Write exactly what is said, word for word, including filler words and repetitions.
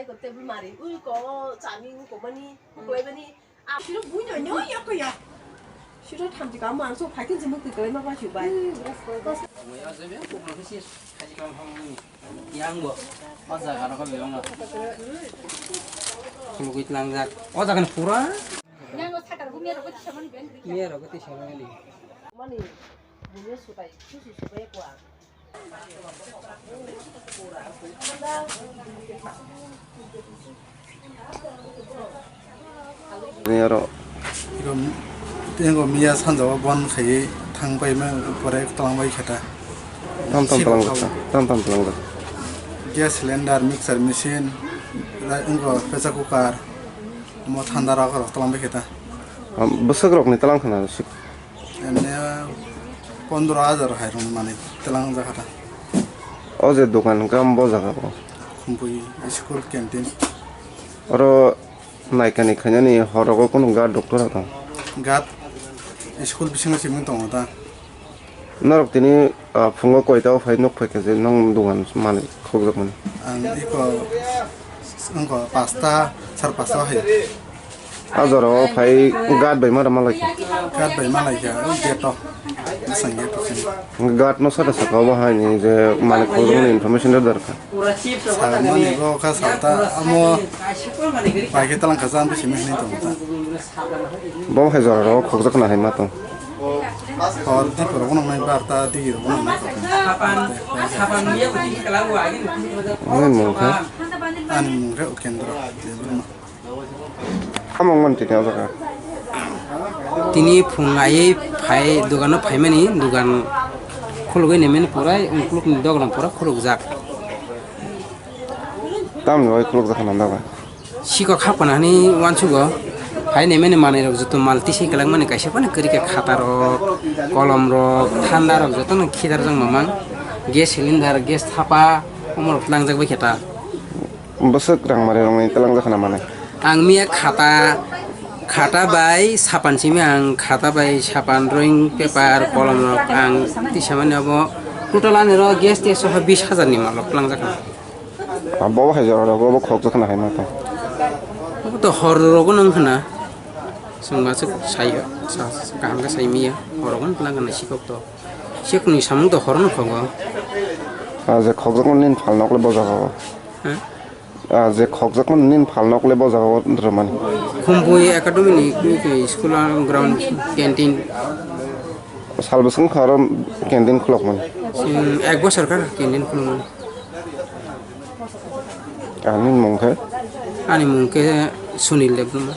Ko table mari, ui ko chami, ui ko mani, ui ko mani. Siro bui no nyo ya ko ya. Siro thamchi ka mang so phai tin jimuk ti ko ma ba chu bai. Yang bo, o jaga rok bebak no. Khulugwi tlangjak. O jaga ni pura. Miya rok twi samani. Mani, bunya sutai, susu sutai kwa. Ni oro. Iko, tengo miya sanjao bon khaiwi thang paima pore tongbai kheta. Tam tam Sibok tlang thao. Tam tam tlang. Gas cylinder, mixer machine, ra-, wngkha pressure cooker, omo thanda rok rok tongbai kheta. Bwswk rok ni tlang khna sik. Emne pondro hajar hai rung mani telang jakha ta. O je dokan hwnkhe amo bo jaga o. Khumpui school canteen. Oro naikani khainani horogo kunu guard doctor tong. Guard school bisingo simi tongo ta. Norok tini, ah, phungo koita o phai nok phaikha je nong dogan malik khokjakmani. Ang iko wngkha pasta, sar pasta hai. A jora o phai guard bai ma rama lai kha. Guard bai ma lai kha, o gate o. Bwsang gate o sini. Guard no sata saka obo hai ni je malik khoroknwi information rw dorkar. Sa mani bo kha sa ta amo bai khe talang kha jang bisi mihni tong ta. Bo hai jora ro khokjak na hai ma tong. Hor di poro bono nai bar ta di ro bono nai. Ani mung kha. Ani mung khe Ukendra Debbarma. Samung man tini o jaga. Tini phung aiwi phai dogano phaimani, dogan khulugwi naimani pura, ukulukni doglam pura khulukjak. Tamni bagwi khulukjak hwnna da bai? Sikok hapkhna hwnwi uansugo. Phai naimani manwirok joto mal tisai kwlangmani kaisa phano kwrwi khe khatarok, kolomrok, thandarok jotono khidarjak mamang. Gas cylinder, gas thapa, omorok tlangjak bai khe ta. Bwswk rang mari rongni twlang jakha na mane? Ang miya khata, khata bai sapan simi ang khata bai sapan, drawing paper, kolom rok ang tisamani abo total ani ro gas tes soho bis hajar ni malok twlang jakha. Abo hai jora rogo bo khok jakha na hai ma tong. Abo to hor rogo nang khna. Chwng ma chwk sai, sa, sa, kaham khe sai miya. Hor rogo nang khna sikok to. Sikni samung to hor no khogo. Ah, je khok jakha nini phal nok le bo jaga o. Ha? Ah, je khokjakmani nini phalnok le bo jaga o rwmani. Khumpui Academy ni, ni, ni school o ground canteen. Sal bwswk wngkha oro canteen khulokmani? Hmm, ek bosor kha canteen khulokmani. Ah, nini mung khe? Ani mung khe Sunil Debbarma.